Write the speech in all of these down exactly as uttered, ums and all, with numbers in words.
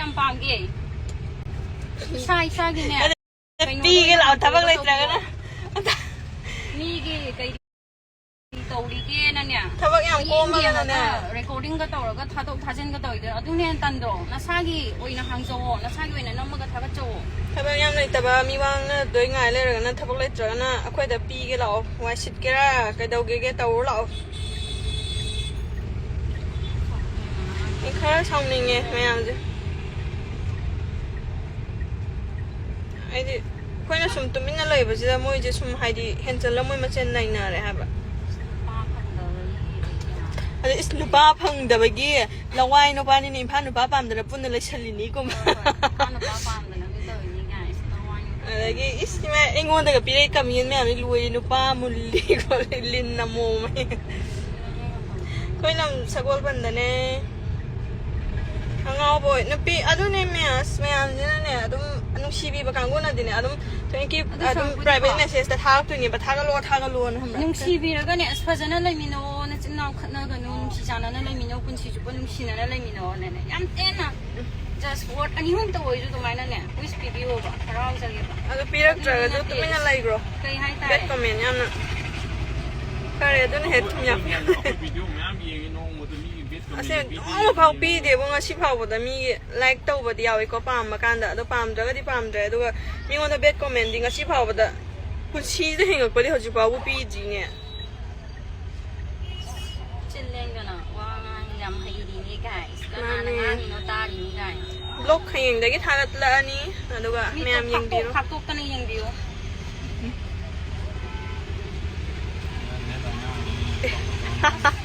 ꯌꯥꯝ ꯄꯥꯝꯒꯦ꯫ ꯏꯁꯥ ꯏꯁꯥꯒꯤꯅꯦ꯫ ꯀꯩꯅꯣ ꯄꯤꯒꯦ ꯂꯥꯛꯑꯣ, ꯊꯕꯛ ꯂꯩꯇ꯭ꯔꯒꯅ꯫ ꯃꯤꯒꯤ ꯀꯩ ꯇꯧꯔꯤꯒꯦꯅꯅꯦ꯫ ꯊꯕꯛ ꯌꯥꯝ ꯀꯣꯝꯃꯒꯅꯅꯦ꯫ ꯔꯦꯀꯣꯔꯗꯤꯡꯒ ꯇꯧꯔꯒ ꯊꯥꯗꯣꯛ ꯊꯥꯖꯤꯟꯒ ꯇꯧꯔꯤꯗꯣ ꯑꯗꯨꯅ ꯍꯦꯟꯅ ꯇꯟꯗ꯭ꯔꯣ? ꯅꯁꯥꯒꯤ ꯑꯣꯏꯅ ꯍꯥꯡꯖꯧꯑꯣ, ꯅꯁꯥꯒꯤ ꯑꯣꯏꯅ ꯅꯝꯃꯒ ꯊꯥꯒꯠꯆꯧꯑꯣ꯫ ꯊꯕꯛ ꯌꯥꯝ ꯂꯩꯇꯕ ꯃꯤ ꯋꯥ ꯉꯥꯡꯅꯗꯣꯏ ꯉꯥꯏ ꯂꯩꯔꯒꯅ ꯊꯕꯛ ꯂꯩꯇ꯭ꯔꯒꯅ ꯑꯩꯈꯣꯏꯗ ꯄꯤꯒꯦ ꯂꯥꯛꯑꯣ, ꯋꯥꯏ ꯁꯤꯠꯀꯦꯔꯥ ꯀꯩꯗꯧꯒꯦꯒꯦ ꯇꯧꯔꯨ ꯂꯥꯛꯑꯣ꯫ ꯑꯩ ꯈꯔ ꯁꯥꯎꯅꯤꯡꯉꯦ ꯃꯌꯥꯝꯁꯦ꯫ ꯍꯥꯏꯗꯤ ꯑꯩꯈꯣꯏꯅ ꯁꯨꯝ ꯇꯨꯃꯤꯟꯅ ꯂꯩꯕꯁꯤꯗ ꯃꯣꯏꯁꯦ ꯁꯨꯝ ꯍꯥꯏꯗꯤ ꯍꯦꯟꯆꯜꯂ ꯃꯣꯏ ꯃꯁꯦꯟ ꯅꯩꯅꯔꯦ ꯍꯥꯏꯕ꯫ ꯅꯨꯄꯥ ꯐꯪꯗꯕꯒꯤ ꯑꯗ ꯏꯁ ꯅꯨꯄꯥ ꯐꯪꯗꯕꯒꯤ ꯂꯋꯥꯏ ꯅꯨꯄꯥꯅꯤꯅ ꯏꯝꯐꯥꯜ ꯅꯨꯄꯥ ꯄꯥꯝꯗꯅ ꯄꯨꯟꯅ ꯂꯩꯁꯜꯂꯤꯅꯤꯒꯨꯝꯕ꯫ ꯍꯣꯏ, ꯍꯣꯏ, ꯅꯨꯄꯥ ꯅꯨꯄꯥ ꯄꯥꯝꯗꯅ ꯑꯗꯨ ꯇꯧꯔꯤꯅꯤ ꯀꯥꯏꯅ ꯏꯁ ꯂꯋꯥꯏ ꯅꯨꯄꯥ꯫ ꯑꯗꯒꯤ ꯏꯁ ꯏꯃꯥ ꯑꯩꯉꯣꯟꯗꯒ ꯄꯤꯔꯛꯏ ꯀꯃꯦꯟ ꯃꯌꯥꯝꯁꯤ ꯂꯣꯏꯔꯦ, ꯅꯨꯄꯥ ꯃꯨꯜꯂꯤ ꯈꯣꯠꯂꯤ ꯂꯤꯟꯅ ꯃꯣꯝꯃꯦ꯫ ꯑꯩꯈꯣꯏ ꯂꯝ ꯁꯒꯣꯜꯕꯟꯗꯅꯦ꯫ ꯑꯉꯥꯎꯕ ꯑꯣꯏ ꯅꯨꯄꯤ ꯑꯗꯨꯅꯦ ꯃꯌꯥꯝ ꯃꯌꯥꯝꯁꯤꯅꯅꯦ ꯑꯗꯨꯝ ꯅꯨꯡꯁꯤꯕꯤꯕ ꯀꯥꯡꯕꯨꯅꯗꯤꯅꯦ ꯑꯗꯨꯝ ꯊꯣꯏꯀꯤ ꯑꯗꯨ ꯑꯗꯨꯝ ꯁꯔꯨꯛꯄꯨꯗꯤꯀꯣ ꯄ꯭ꯔꯥꯏꯚꯦꯠ ꯃꯦꯁꯦꯖꯇ ꯊꯥꯔꯛꯇꯣꯏꯅꯦꯕ, ꯊꯥꯒꯠꯂꯣ ꯊꯥꯒꯠꯂꯣꯅ ꯈꯪꯕ꯭ꯔꯥ? ꯅꯨꯡꯁꯤꯕꯤꯔꯒꯅꯦ ꯑꯁ ꯐꯖꯅ ꯂꯩꯃꯤꯟꯅꯧꯑꯣ, ꯅꯆꯤꯟ ꯅꯅꯥꯎ ꯈꯠꯅꯒꯅꯨ, ꯅꯨꯡꯁꯤ ꯆꯥꯟꯅꯅ ꯂꯩꯃꯤꯟꯅꯧ, ꯄꯨꯟꯁꯤ ꯆꯨꯞꯄ ꯅꯨꯡꯁꯤꯅꯅ ꯂꯩꯃꯤꯟꯅꯧꯑꯣꯅꯅꯦ ꯌꯥꯝ ꯇꯦꯟꯅ just word ꯑꯅꯤ ꯑꯍꯨꯝꯇ ꯑꯣꯏꯔꯁꯨ ꯑꯗꯨꯃꯥꯏꯅꯅꯦ wish ꯄꯤꯕꯤꯌꯣꯕ, ꯍꯔꯥꯎꯖꯒꯦꯕ꯫ ꯑꯗꯨ ꯄꯤꯔꯛꯇ꯭ꯔꯒꯁꯨ ꯑꯗꯨꯗꯤ ꯅꯠꯇꯦ꯫ ꯇꯨꯃꯤꯟꯅ ꯂꯩꯈ꯭ꯔꯣ꯫ ꯀꯩ ꯍꯥꯏꯇꯥꯔꯦ? Bad comment ꯌꯥꯝꯅ꯫ ꯐꯔꯦ, ꯑꯗꯨꯅ ꯍꯦꯛ ꯊꯨꯝ ꯌꯥꯛꯄ꯫ ꯑꯩꯈꯣꯏ video ꯃꯌꯥꯝ ꯌꯦꯡꯉꯤ ꯅꯣꯡꯃꯗ ꯃꯤꯒꯤ bad comment ꯑꯁꯦꯡꯕ ꯄꯤꯗꯦ, ꯅꯣꯡꯃ ꯐꯥꯎ ꯄꯤꯗꯦꯕꯣ ꯉꯁꯤ ꯐꯥꯎꯕꯗ꯫ ꯃꯤꯒꯤ like ꯇꯧꯕꯗꯤ ꯌꯥꯎꯋꯤꯀꯣ ꯄꯥꯝꯕ ꯀꯥꯟꯗ, ꯑꯗꯣ ꯄꯥꯝꯗ꯭ꯔꯒꯗꯤ ꯄꯥꯝꯗ꯭ꯔꯦ꯫ ꯑꯗꯨꯒ ꯃꯤꯉꯣꯟꯗ bad commentꯗꯤ ꯉꯁꯤ ꯐꯥꯎꯕꯗ ꯄꯨꯟꯁꯤꯗ ꯍꯤꯡꯉꯛꯄꯗꯤ ꯍꯧꯖꯤꯛ ꯐꯥꯎꯕ ꯄꯤꯗ꯭ꯔꯤꯅꯦ꯫ ꯆꯤꯜ ꯂꯦꯡꯗꯅ ꯋꯥ ꯉꯥꯡꯉꯤ, ꯌꯥꯝ ꯍꯩꯔꯤꯅꯦ ꯀꯥꯏ꯫ ꯀꯅꯥꯅ ꯃꯥꯅꯦ꯫ ꯉꯥꯡꯉꯤꯅꯣ ꯇꯥꯔꯤꯅꯤ ꯀꯥꯏ꯫ Vlog ꯍꯌꯦꯡꯗꯒꯤ ꯊꯥꯒꯠꯂꯛꯑꯅꯤ, ꯑꯗꯨꯒ ꯃꯤꯠꯇꯣ ꯃꯌꯥꯝ ꯐꯥꯛꯇꯣꯛ ꯌꯦꯡꯕꯤꯔꯣ꯫ ꯐꯥꯛꯇꯣꯛꯇꯅ ꯌꯦꯡꯕꯤꯌꯨ꯫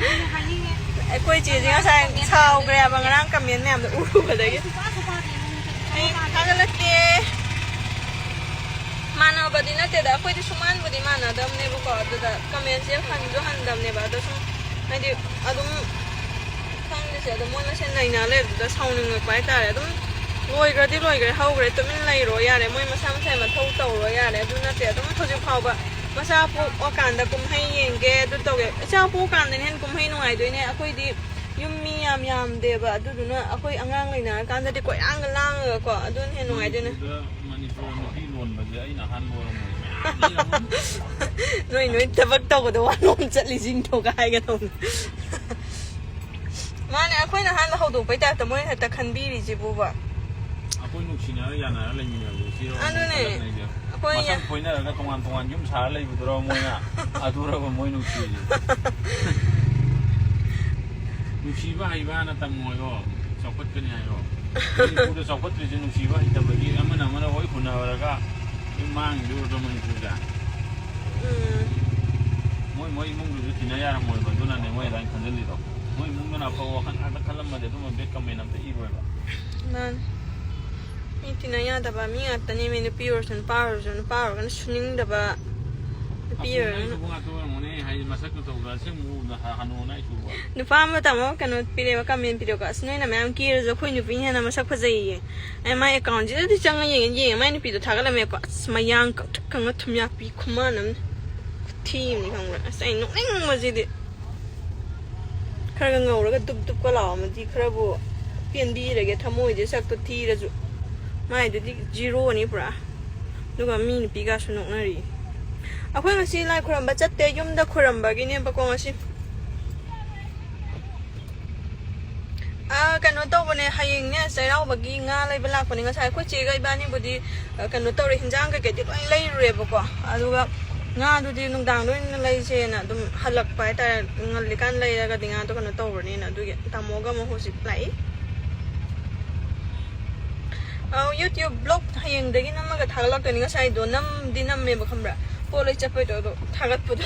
ꯑꯩꯅ ꯍꯥꯏꯅꯤꯡꯉꯦ꯫ ꯑꯩꯈꯣꯏ ꯆꯦꯁꯦ ꯉꯁꯥꯏ ꯁꯥꯎꯈ꯭ꯔꯦ ꯍꯥꯏꯕ, ꯉꯔꯥꯡ comment ꯃꯌꯥꯝꯗꯣ ꯎꯔꯨꯕꯗꯒꯤ꯫ ꯁꯨꯄꯥ ꯁꯨꯄꯥꯗꯤ ꯅꯪ ꯑꯩ ꯊꯥꯒꯠꯂꯛꯀꯦ꯫ ꯃꯥꯟꯅꯕꯗꯤ ꯅꯠꯇꯦꯗ, ꯑꯩꯈꯣꯏꯗꯤ ꯁꯨꯃꯥꯟꯕꯨꯗꯤ ꯃꯥꯟꯅꯗꯕꯅꯦꯕꯀꯣ, ꯑꯗꯨꯗ commentꯁꯦ ꯍꯟꯁꯨ ꯍꯟꯗꯕꯅꯦꯕ꯫ ꯑꯗꯣ ꯁꯨꯝ ꯍꯥꯏꯗꯤ ꯑꯗꯨꯝ ꯈꯪꯗꯦꯁꯦ, ꯑꯗꯣ ꯃꯣꯏ ꯃꯁꯦꯟ ꯅꯩꯅ ꯂꯩꯕꯗꯨꯗ ꯁꯥꯎꯅꯤꯡꯉꯛꯄ ꯍꯥꯏꯇꯥꯔꯦ꯫ ꯑꯗꯨꯝ ꯂꯣꯏꯈ꯭ꯔꯗꯤ ꯂꯣꯏꯈ꯭ꯔꯦ, ꯍꯧꯈ꯭ꯔꯦ, ꯇꯨꯃꯤꯟ ꯂꯩꯔꯣ ꯌꯥꯔꯦ, ꯃꯣꯏ ꯃꯁꯥ ꯃꯁꯥꯒꯤ ꯃꯊꯧ ꯇꯧꯔꯣ ꯌꯥꯔꯦ꯫ ꯑꯗꯨ ꯅꯠꯇꯦ ꯑꯗꯨꯝ ꯍꯧꯖꯤꯛ ꯐꯥꯎꯕ ꯃꯆꯥ ꯄꯣꯛꯑꯀꯥꯟꯗ ꯀꯨꯝꯍꯩ ꯌꯦꯡꯒꯦ, ꯑꯗꯨ ꯇꯧꯒꯦ꯫ ꯏꯆꯥ ꯄꯣꯛꯑꯀꯥꯟꯗꯅ ꯍꯦꯟꯅ ꯀꯨꯝꯍꯩ ꯅꯨꯡꯉꯥꯏꯗꯣꯏꯅꯦ꯫ ꯑꯩꯈꯣꯏꯗꯤ ꯌꯨꯝ ꯃꯤ ꯌꯥꯝ ꯌꯥꯝꯗꯦꯕ꯫ ꯑꯗꯨꯗꯨꯅ ꯑꯩꯈꯣꯏ ꯑꯉꯥꯡ ꯂꯩꯅꯔꯀꯥꯟꯗꯗꯤ ꯀꯣꯏꯔꯥꯡꯒ ꯂꯥꯡꯉꯒꯀꯣ, ꯑꯗꯨꯅ ꯍꯦꯟꯅ ꯅꯨꯡꯉꯥꯏꯗꯣꯏꯅꯦ꯫ ꯃꯅꯤꯄꯨꯔꯗ, ꯃꯅꯤꯄꯨꯔ ꯅꯨꯄꯤ ꯂꯣꯟꯕꯁꯦ ꯑꯩꯅ ꯑꯍꯥꯟꯕ ꯑꯣꯏꯔꯝꯃꯣꯏ, ꯃꯌꯥꯝ ꯂꯩꯔꯝꯃꯅꯤ꯫ ꯅꯣꯏ ꯅꯣꯏ ꯊꯕꯛ ꯇꯧꯕꯗ ꯋꯥꯅꯣꯝ ꯆꯠꯂꯤꯁꯤꯡꯗꯣꯒ ꯍꯥꯏꯒꯗꯧꯅꯤ꯫ ꯃꯥꯅꯦ, ꯑꯩꯈꯣꯏꯅ ꯑꯍꯥꯟꯕ ꯍꯧꯗꯣꯛꯄꯩ ꯇꯥꯏꯞꯇ ꯃꯣꯏꯅ ꯍꯦꯛꯇ ꯈꯟꯕꯤꯔꯤꯁꯤꯕꯨꯕ꯫ ꯑꯩꯈꯣꯏ ꯅꯨꯡꯁꯤꯅꯔ ꯌꯥꯅꯔ ꯂꯩꯃꯤꯟꯅꯕꯁꯦ ꯁꯤꯔꯣ ꯑꯗꯨꯅꯦ꯫ ꯈꯜꯂꯛꯅꯩꯁꯦ? ꯑꯩꯈꯣꯏ ꯃꯁꯛ ꯌꯥ- ꯈꯣꯏꯅꯔꯒ ꯇꯣꯉꯥꯟ ꯇꯣꯉꯥꯟ ꯌꯨꯝ ꯁꯥꯔ ꯂꯩꯕꯗꯨꯔꯣ ꯃꯣꯏꯅ? ꯑꯗꯨꯔꯕ ꯃꯣꯏ ꯅꯨꯡꯁꯤꯔꯤꯁꯦ? ꯅꯨꯡꯁꯤꯕ ꯍꯩꯕ ꯍꯥꯟꯅ ꯇꯝꯃꯣ ꯍꯥꯏꯌꯣ, ꯆꯥꯎꯈꯠꯀꯅꯤ ꯍꯥꯏꯌꯣ꯫ ꯃꯅꯤꯄꯨꯔꯗ ꯆꯥꯎꯈꯠꯇ꯭ꯔꯤꯁꯦ ꯅꯨꯡꯁꯤꯕ ꯍꯩꯇꯕꯒꯤ ꯑꯃꯅ ꯑꯃꯅ ꯍꯣꯏ ꯍꯨꯟꯅꯔꯒ ꯂꯣꯏ ꯃꯥꯡꯉꯤꯗꯨ ꯎꯗ꯭ꯔꯣ ꯃꯅꯤꯄꯨꯔꯗ? ꯎꯝ꯫ ꯃꯣꯏ ꯃꯣꯏ ꯏꯃꯨꯡꯗꯨꯁꯨ ꯇꯤꯟꯅ ꯌꯥꯔꯝꯃꯣꯏꯕ, ꯑꯗꯨꯅꯅꯦ ꯃꯣꯏ ꯑꯗꯨꯃꯥꯏꯅ ꯈꯟꯖꯜꯂꯤꯗꯣ꯫ ꯃꯣꯏ ꯏꯃꯨꯡꯗꯨꯅ ꯑꯐꯕ ꯋꯥꯈꯜ ꯉꯥꯛꯇ ꯈꯜꯂꯝꯃꯗꯤ ꯑꯗꯨꯝꯕ bad comment ꯑꯝꯇ ꯏꯔꯣꯏꯕ꯫ ꯃꯥꯅꯤ꯫ ꯃꯤ ꯇꯤꯟꯅ ꯌꯥꯗꯕ ꯃꯤ ꯉꯥꯛꯇꯅꯦꯃꯤ, ꯅꯨꯄꯤ ꯑꯣꯏꯔꯁꯨ ꯅꯨꯄꯥ ꯑꯣꯏꯔꯁꯨ, ꯅꯨꯄꯥ ꯑꯣꯏꯔꯒꯅ ꯁꯨꯅꯤꯡꯗꯕ ꯅꯨꯄꯤ ꯑꯐꯕ ꯑꯣꯏꯔꯒꯅ꯫ ꯑꯩꯁꯨ ꯉꯥꯛꯇ ꯑꯣꯏꯔꯝꯒꯅꯤ ꯍꯥꯏꯗꯤ ꯃꯁꯛ ꯃꯇꯧꯗ ꯑꯁꯦꯡꯕ ꯎꯕꯗ ꯍ-, ꯍꯅꯨꯅ ꯑꯩꯁꯨ ꯎꯕ꯫ ꯅꯨꯄꯥ ꯑꯃ ꯇꯥꯃꯣ ꯀꯩꯅꯣ ꯄꯤꯔꯦꯕ, comment ꯄꯤꯔꯦꯕꯀꯣ, "ꯑꯁ ꯅꯣꯏꯅ ꯃꯌꯥꯝ ꯀꯦꯔꯁꯨ ꯑꯩꯈꯣꯏ ꯅꯨꯄꯤꯅ ꯍꯦꯟꯅ ꯃꯁꯛ ꯐꯖꯩꯌꯦ"꯫ ꯑꯩ ꯃꯥꯏ accountꯁꯤꯗꯗꯤ ꯆꯪꯉ ꯌꯦꯡꯉꯦ, ꯌꯦꯡꯉꯦ ꯃꯥꯏ ꯅꯨꯄꯤꯗꯣ ꯊꯥꯒꯠꯂꯝꯃꯦꯀꯣ, ꯑꯁ ꯃꯌꯥꯡ ꯀꯪꯇ꯭ꯔꯤꯛ ꯀꯪꯉ ꯊꯨꯝꯌꯥꯛꯄꯤ ꯈꯨꯃꯥꯟ ꯑꯃꯅꯤ꯫ ꯈꯨꯊꯤ ꯑꯃꯅꯤ ꯈꯪꯕ꯭ꯔꯥ? ꯑꯁ ꯑꯩ ꯅꯣꯛꯅꯤꯡꯕꯁꯤꯗꯤ꯫ ꯈꯔꯒ ꯉꯧꯔꯒ ꯗꯨꯞ ꯗꯨꯞꯀ ꯂꯥꯎꯔꯝꯃꯗꯤ ꯈꯔꯕꯨ ꯄꯦꯟꯕꯤꯔꯒꯦ, ꯊꯃꯣꯏꯁꯦ ꯁꯛꯇꯣ ꯊꯤꯔꯁꯨ꯫ ꯃꯥꯏꯗꯨꯗꯤ zeroꯅꯤ ꯄꯨꯔꯥ꯫ ꯑꯗꯨꯒ ꯃꯤ ꯅꯨꯄꯤꯒꯁꯨ ꯅꯣꯛꯅꯔꯤ꯫ ꯑꯩꯈꯣꯏ ꯉꯁꯤ ꯂꯥꯏ ꯈꯨꯔꯝꯕ ꯆꯠꯇꯦ, ꯌꯨꯝꯗ ꯈꯨꯔꯝꯕꯒꯤꯅꯦꯕꯀꯣ ꯉꯁꯤ꯫ ꯑꯥ, ꯀꯩꯅꯣ ꯇꯧꯕꯅꯦ, ꯍꯌꯦꯡꯅꯦ ꯆꯩꯔꯥꯎꯕꯒꯤ ꯉꯥ ꯂꯩꯕ ꯂꯥꯛꯄꯅꯦ꯫ ꯉꯁꯥꯏ ꯑꯩꯈꯣꯏ ꯆꯦꯒ ꯏꯕꯥꯅꯤꯕꯨꯗꯤ, ꯑ, ꯀꯩꯅꯣ ꯇꯧꯔꯦ, ꯍꯤꯟꯖꯥꯡ ꯀꯩꯀꯩꯗꯤ ꯂꯣꯏ ꯂꯩꯔꯨꯔꯦꯕꯀꯣ꯫ ꯑꯗꯨꯒ ꯉꯥꯗꯨꯗꯤ ꯅꯨꯡꯗꯥꯡꯗ ꯑꯣꯏꯅ ꯂꯩꯁꯦꯅ ꯑꯗꯨꯝ ꯍꯜꯂꯛꯄ ꯍꯥꯏꯇꯥꯔꯦ, ꯉꯜꯂꯤꯀꯥꯟ ꯂꯩꯔꯒꯗꯤ ꯉꯥꯗꯣ ꯀꯩꯅꯣ ꯇꯧꯔꯅꯤꯅ꯫ ꯑꯗꯨꯒꯤ ꯇꯥꯃꯣꯒ ꯑꯃꯨꯛ ꯍꯧꯖꯤꯛ ꯂꯥꯛꯏ꯫ ꯑꯧ, YouTube vlog ꯍꯌꯦꯡꯗꯒꯤ ꯅꯝꯃꯒ ꯊꯥꯒꯠꯂꯛꯇꯣꯏꯅꯤ꯫ ꯉꯁꯥꯏꯗꯣ ꯅꯝꯗꯤ ꯅꯝꯃꯦꯕ, ꯈꯪꯕ꯭ꯔꯥ? ꯄꯣꯠ ꯂꯩ ꯆꯠꯄꯩꯗꯣ, ꯑꯗꯣ ꯊꯥꯒꯠꯄꯗꯣ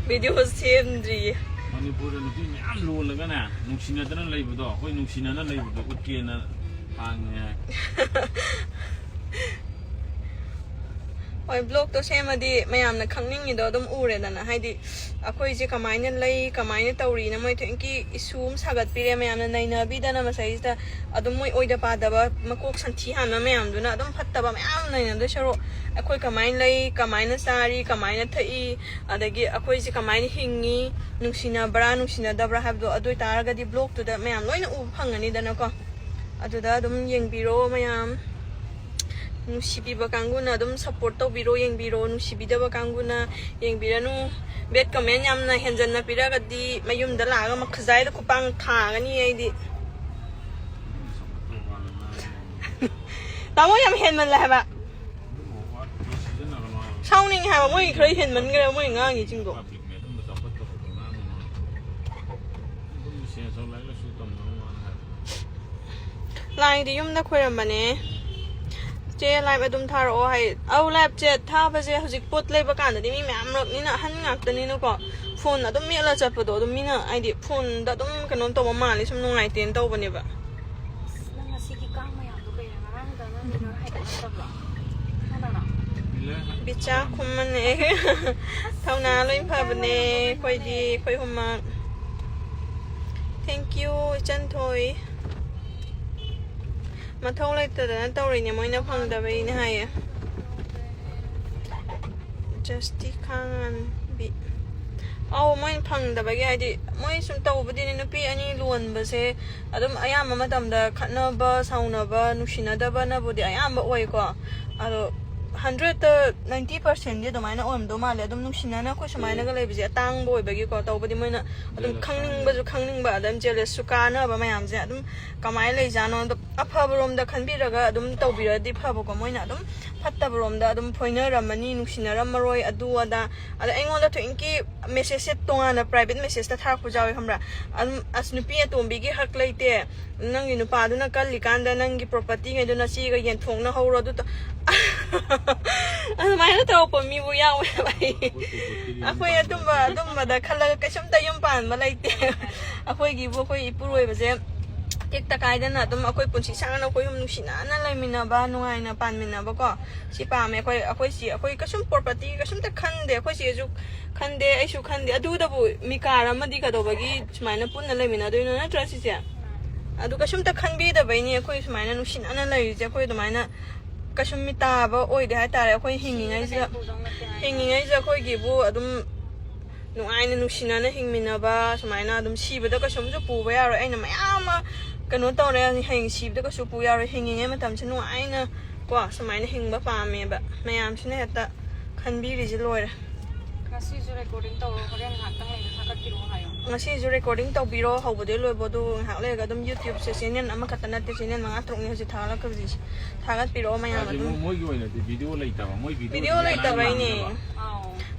video ꯁꯦꯝꯗ꯭ꯔꯤꯌꯦ꯫ ꯃꯅꯤꯄꯨꯔꯗ ꯅꯨꯄꯤ ꯃꯌꯥꯝ ꯂꯣꯜꯂꯒꯅꯦ, ꯅꯨꯡꯁꯤꯅꯗꯅ ꯂꯩꯕꯗꯣ, ꯑꯩꯈꯣꯏ ꯅꯨꯡꯁꯤꯅꯅ ꯂꯩꯕꯗꯣ ꯎꯠꯀꯦꯅ ꯍꯥꯡꯉꯦ꯫ ꯍꯣꯏ, ꯕ꯭ꯂꯣꯛꯇꯣ ꯁꯦꯝꯃꯗꯤ ꯃꯌꯥꯝꯅ ꯈꯪꯅꯤꯡꯉꯤꯗꯣ ꯑꯗꯨꯝ ꯎꯔꯦꯗꯅ, ꯍꯥꯏꯗꯤ ꯑꯩꯈꯣꯏꯁꯦ ꯀꯃꯥꯏꯅ ꯂꯩ, ꯀꯃꯥꯏꯅ ꯇꯧꯔꯤꯅ ꯃꯣꯏ ꯊꯣꯏꯅꯀꯤ ꯏꯁꯨ ꯑꯃ ꯁꯥꯒꯠꯄꯤꯔꯦ, ꯃꯌꯥꯝꯅ ꯅꯩꯅꯕꯤꯗꯅ ꯃꯁꯩꯁꯤꯗ ꯑꯗꯨꯝ ꯃꯣꯏ ꯑꯣꯏꯗ ꯄꯥꯗꯕ ꯃꯀꯣꯛ ꯁꯟꯊꯤ ꯍꯥꯟꯕ ꯃꯌꯥꯝꯗꯨꯅ ꯑꯗꯨꯝ ꯐꯠꯇꯕ ꯃꯌꯥꯝ ꯅꯩꯅꯗꯣꯏ ꯁꯔꯨꯛ, ꯑꯩꯈꯣꯏ ꯀꯃꯥꯏꯅ ꯂꯩ, ꯀꯃꯥꯏꯅ ꯆꯥꯔꯤ, ꯀꯃꯥꯏꯅ ꯊꯛꯏ, ꯑꯗꯒꯤ ꯑꯩꯈꯣꯏꯁꯦ ꯀꯃꯥꯏꯅ ꯍꯤꯡꯉꯤ, ꯅꯨꯡꯁꯤꯅꯕ꯭ꯔꯥ ꯅꯨꯡꯁꯤꯅꯗꯕ꯭ꯔꯥ ꯍꯥꯏꯕꯗꯣ, ꯑꯗꯨ ꯑꯣꯏꯇꯥꯔꯒꯗꯤ ꯕ꯭ꯂꯣꯛꯇꯨꯗ ꯃꯌꯥꯝ ꯂꯣꯏꯅ ꯎꯕ ꯐꯪꯒꯅꯤꯗꯅꯀꯣ꯫ ꯑꯗꯨꯗ ꯑꯗꯨꯝ ꯌꯦꯡꯕꯤꯔꯣ ꯃꯌꯥꯝ꯫ ꯅꯨꯡꯁꯤꯕꯤꯕ ꯀꯥꯡꯕꯨꯅ ꯑꯗꯨꯝ ꯁꯞꯄꯣꯔꯠ ꯇꯧꯕꯤꯔꯣ, ꯌꯦꯡꯕꯤꯔꯣ꯫ ꯅꯨꯡꯁꯤꯕꯤꯗꯕ ꯀꯥꯡꯕꯨꯅ ꯌꯦꯡꯕꯤꯔꯅꯨ꯫ ꯕꯦꯠ ꯀꯃꯦꯟ ꯌꯥꯝꯅ ꯍꯦꯟꯖꯟꯅ ꯄꯤꯔꯒꯗꯤ ꯃꯌꯨꯝꯗ ꯂꯥꯛꯑꯒ ꯃꯈꯨꯖꯥꯏꯗ ꯈꯨꯄꯥꯡ ꯊꯥꯒꯅꯤ ꯑꯩꯗꯤ꯫ ꯇꯥꯃꯣ, ꯌꯥꯝ ꯍꯦꯟꯃꯜꯂꯦ ꯍꯥꯏꯕ꯫ ꯁꯥꯎꯅꯤꯡꯉꯦ ꯍꯥꯏꯕ, ꯃꯣꯏ ꯈꯔ ꯍꯦꯟꯃꯟꯈ꯭ꯔꯦ, ꯃꯣꯏ ꯉꯥꯡꯉꯤꯁꯤꯡꯗꯣ꯫ ꯂꯥꯏꯗꯤ ꯌꯨꯝꯗ ꯈꯣꯏꯔꯝꯕꯅꯦ꯫ ꯆꯦ, ꯂꯥꯏꯚ ꯑꯗꯨꯝ ꯊꯥꯔꯛꯑꯣ ꯍꯥꯏ꯫ ꯑꯧ, ꯂꯥꯏꯚꯁꯦ ꯊꯥꯕꯁꯦ ꯍꯧꯖꯤꯛ ꯄꯣꯠ ꯂꯩꯕ ꯀꯥꯟꯗꯗꯤ ꯃꯤ ꯃꯌꯥꯝ ꯃꯔꯛꯅꯤꯅ ꯑꯍꯟ ꯉꯥꯛꯇꯅꯤꯅꯀꯣ, ꯐꯣꯟ ꯑꯗꯨꯝ ꯃꯦꯠꯂ ꯆꯠꯄꯗꯣ ꯑꯗꯨꯝ ꯃꯤꯅ ꯍꯥꯏꯗꯤ ꯐꯣꯟꯗ ꯑꯗꯨꯝ ꯀꯩꯅꯣ ꯇꯧꯕ ꯃꯥꯜꯂꯦ, ꯁꯨꯝ ꯅꯨꯡꯉꯥꯏꯇꯦꯅ ꯇꯧꯕꯅꯦꯕ꯫ ꯑꯁ, ꯅꯪ ꯉꯁꯤꯒꯤ ꯀꯥꯡ ꯃꯌꯥꯝꯗꯣ ꯀꯩꯔꯥ? ꯉꯔꯥꯡꯗ ꯅꯪ ꯅꯣꯏ ꯍꯥꯏꯗꯣꯛꯅꯗꯕ꯭ꯔꯣ? ꯀꯅꯥꯅꯣ? ꯕꯤꯆꯥ ꯈꯨꯝꯃꯅꯦ꯫ ꯊꯧꯅꯥ ꯂꯣꯏ ꯐꯕꯅꯦ ꯑꯩꯈꯣꯏꯗꯤ, ꯑꯩꯈꯣꯏ ꯑꯍꯨꯝꯃꯛ꯫ Thank you, ꯏꯆꯟ ꯊꯣꯏ꯫ ꯃꯊꯧ ꯂꯩꯇꯗꯅ ꯇꯧꯔꯤꯅꯦ, ꯃꯣꯏꯅ ꯐꯪꯗꯕꯩꯅꯦ ꯍꯥꯏꯌꯦ꯫ ꯖꯁꯇꯤ ꯈꯥꯉꯥꯟꯕꯤ꯫ ꯑꯧ, ꯃꯣꯏꯅ ꯐꯪꯗꯕꯒꯤ, ꯍꯥꯏꯗꯤ ꯃꯣꯏ ꯁꯨꯝ ꯇꯧꯕꯗꯤꯅꯦ, ꯅꯨꯄꯤ ꯑꯅꯤ ꯂꯣꯟꯕꯁꯦ ꯑꯗꯨꯝ ꯑꯌꯥꯝꯕ ꯃꯇꯝꯗ ꯈꯠꯅꯕ, ꯁꯥꯎꯅꯕ, ꯅꯨꯡꯁꯤꯅꯗꯕꯅꯕꯨꯗꯤ ꯑꯌꯥꯝꯕ ꯑꯣꯏꯀꯣ꯫ ꯑꯗꯣ ꯍꯟꯗ꯭ꯔꯦꯠꯇ ꯅꯥꯏꯟꯇꯤ ꯄꯥꯔꯁꯦꯟꯗꯤ ꯑꯗꯨꯃꯥꯏꯅ ꯑꯣꯏꯔꯝꯗꯧ ꯃꯥꯜꯂꯦ꯫ ꯑꯗꯨꯝ ꯅꯨꯡꯁꯤꯅꯅ ꯑꯩꯈꯣꯏ ꯁꯨꯃꯥꯏꯅꯒ ꯂꯩꯕꯁꯦ ꯑꯇꯥꯡꯕ ꯑꯣꯏꯕꯒꯤꯀꯣ꯫ ꯇꯧꯕꯗꯤ ꯃꯣꯏꯅ ꯑꯗꯨꯝ ꯈꯪꯅꯤꯡꯕꯁꯨ ꯈꯪꯅꯤꯡꯕ, ꯑꯗꯨꯝ ꯖꯦꯂꯁꯁꯨ ꯀꯥꯟꯅꯕ ꯃꯌꯥꯝꯁꯦ ꯑꯗꯨꯝ ꯀꯃꯥꯏꯅ ꯂꯩꯖꯥꯠꯅꯣ? ꯑꯗꯣ ꯑꯐꯕꯔꯣꯝꯗ ꯈꯟꯕꯤꯔꯒ ꯑꯗꯨꯝ ꯇꯧꯕꯤꯔꯗꯤ ꯐꯕꯀꯣ꯫ ꯃꯣꯏꯅ ꯑꯗꯨꯝ ꯐꯠꯇꯕꯔꯣꯝꯗ ꯑꯗꯨꯝ ꯐꯣꯏꯅꯔꯝꯃꯅꯤ, ꯅꯨꯡꯁꯤꯅꯔꯝꯃꯔꯣꯏ, ꯑꯗꯨ ꯑꯗꯥ꯫ ꯑꯗ ꯑꯩꯉꯣꯟꯗ ꯊꯣꯏꯅꯀꯤ ꯃꯦꯁꯦꯖꯁꯦ ꯇꯣꯉꯥꯟꯅ ꯄ꯭ꯔꯥꯏꯚꯦꯠ ꯃꯦꯁꯦꯖꯇ ꯊꯥꯔꯛꯄꯁꯨ ꯌꯥꯎꯋꯦ, ꯈꯪꯕ꯭ꯔꯥ? ꯑꯗꯨꯝ, "ꯑꯁ, ꯅꯨꯄꯤ ꯑꯇꯣꯝꯕꯤꯒꯤ ꯍꯛ ꯂꯩꯇꯦ, ꯅꯪꯒꯤ ꯅꯨꯄꯥꯗꯨꯅ ꯀꯜꯂꯤꯀꯥꯟꯗ ꯅꯪꯒꯤ ꯄ꯭ꯔꯣꯄꯔꯇꯤꯉꯩꯗꯣ ꯅꯆꯦꯒ ꯌꯦꯟꯊꯣꯛꯅꯍꯧꯔꯣ", ꯑꯗꯨ ꯇꯧ-, ꯑꯗꯨꯃꯥꯏꯅ ꯇꯧꯔꯛꯄ ꯃꯤꯕꯨ ꯌꯥꯎꯋꯦꯕ ꯑꯩ꯫ ꯑꯩꯈꯣꯏ ꯑꯗꯨꯝꯕ, ꯑꯗꯨꯝꯕꯗ ꯈꯜꯂꯒ ꯀꯩꯁꯨꯝꯇ ꯌꯨꯝ ꯄꯥꯟꯕ ꯂꯩꯇꯦ꯫ ꯑꯩꯈꯣꯏꯒꯤꯕꯨ ꯑꯩꯈꯣꯏ ꯏꯄꯨꯔꯣꯏꯕꯁꯦ ꯇꯦꯛꯇ ꯀꯥꯏꯗꯅ ꯑꯗꯨꯝ ꯑꯩꯈꯣꯏ ꯄꯨꯟꯁꯤ ꯁꯥꯡꯅ ꯑꯩꯈꯣꯏ ꯑꯍꯨꯝ ꯅꯨꯡꯁꯤꯅꯅ ꯂꯩꯃꯤꯟꯅꯕ, ꯅꯨꯡꯉꯥꯏꯅ ꯄꯥꯟꯃꯤꯟꯅꯕꯀꯣ, ꯁꯤ ꯄꯥꯝꯃꯦ꯫ ꯑꯩꯈꯣꯏ, ꯑꯩꯈꯣꯏ ꯆꯦ, ꯑꯩꯈꯣꯏ ꯀꯩꯁꯨꯝ property ꯀꯩꯁꯨꯝꯇ ꯈꯟꯗꯦ꯫ ꯑꯩꯈꯣꯏ ꯆꯦꯁꯨ ꯈꯟꯗꯦ, ꯑꯩꯁꯨ ꯈꯟꯗꯦ꯫ ꯑꯗꯨꯗꯕꯨ ꯃꯤ ꯀꯥꯔ ꯑꯃꯗꯤ ꯀꯩꯗꯧꯕꯒꯤ ꯁꯨꯃꯥꯏꯅ ꯄꯨꯟꯅ ꯂꯩꯃꯤꯟꯅꯗꯣꯏꯅꯣ, ꯅꯠꯇ꯭ꯔꯥ ꯁꯤꯁꯦ? ꯑꯗꯨ ꯀꯩꯁꯨꯝꯇ ꯈꯟꯕꯤꯗꯕꯩꯅꯦ ꯑꯩꯈꯣꯏ ꯁꯨꯃꯥꯏꯅ ꯅꯨꯡꯁꯤꯅꯅ ꯂꯩꯔꯤꯁꯦ꯫ ꯑꯩꯈꯣꯏ ꯑꯗꯨꯃꯥꯏꯅ ꯀꯩꯁꯨꯝ ꯃꯤ ꯇꯥꯕ ꯑꯣꯏꯗꯦ ꯍꯥꯏꯇꯥꯔꯦ꯫ ꯑꯩꯈꯣꯏ ꯍꯤꯡꯉꯤꯉꯩꯁꯤꯗ, ꯍꯤꯡꯉꯤꯉꯩꯁꯤꯗ ꯑꯩꯈꯣꯏꯒꯤꯕꯨ ꯑꯗꯨꯝ ꯅꯨꯡꯉꯥꯏꯅ ꯅꯨꯡꯁꯤꯅꯅ ꯍꯤꯡꯃꯤꯟꯅꯕ, ꯁꯨꯃꯥꯏꯅ ꯑꯗꯨꯝ ꯁꯤꯕꯗ ꯀꯩꯁꯨꯝꯁꯨ ꯄꯨꯕ ꯌꯥꯔꯣꯏ꯫ ꯑꯩꯅ ꯃꯌꯥꯝ ꯑꯃ ꯀꯩꯅꯣ ꯇꯧꯔꯦ, ꯍꯌꯦꯡ ꯁꯤꯕꯗ ꯀꯩꯁꯨ ꯄꯨ ꯌꯥꯔꯣꯏ꯫ ꯍꯤꯡꯉꯤꯉꯩ ꯃꯇꯝꯁꯦ ꯅꯨꯡꯉꯥꯏꯅ ꯀꯣ, ꯁꯨꯃꯥꯏꯅ ꯍꯤꯡꯕ ꯄꯥꯝꯃꯦꯕ꯫ ꯃꯌꯥꯝꯁꯤꯅ ꯍꯦꯛꯇ ꯈꯟꯕꯤꯔꯤꯁꯦ ꯂꯣꯏꯔꯦ꯫ ꯉꯁꯤꯁꯨ recording ꯇꯧꯔꯣ, ꯍꯣꯔꯦꯟ ꯉꯥꯏꯍꯥꯛꯇꯪ ꯂꯩꯔꯒ ꯊꯥꯒꯠꯄꯤꯔꯛꯑꯣ ꯍꯥꯏꯌꯣ꯫ ꯉꯁꯤꯁꯨ recording ꯇꯧꯕꯤꯔꯣ, ꯍꯧꯕꯗꯩ ꯂꯣꯏꯕꯣ꯫ ꯑꯗꯨ ꯉꯥꯏꯍꯥꯛ ꯂꯩꯔꯒ ꯑꯗꯨꯝ YouTubeꯁꯦ channel ꯑꯃꯈꯛꯇ ꯅꯠꯇꯦ, channel ꯃꯉꯥ ꯇꯔꯨꯛꯅꯤ ꯍꯧꯖꯤꯛ ꯊꯥꯒꯠꯂꯛꯇꯣꯏꯁꯦ꯫ ꯊꯥꯒꯠꯄꯤꯔꯛꯑꯣ ꯃꯌꯥꯝ ꯍꯥꯏꯗꯤ ꯑꯗꯨꯝ꯫ ꯃꯣꯏ-, ꯃꯣꯏꯒꯤ ꯑꯣꯏꯅꯗꯤ video ꯂꯩꯇꯕ, ꯃꯣꯏ video video ꯂꯩꯇꯕꯩꯅꯦ꯫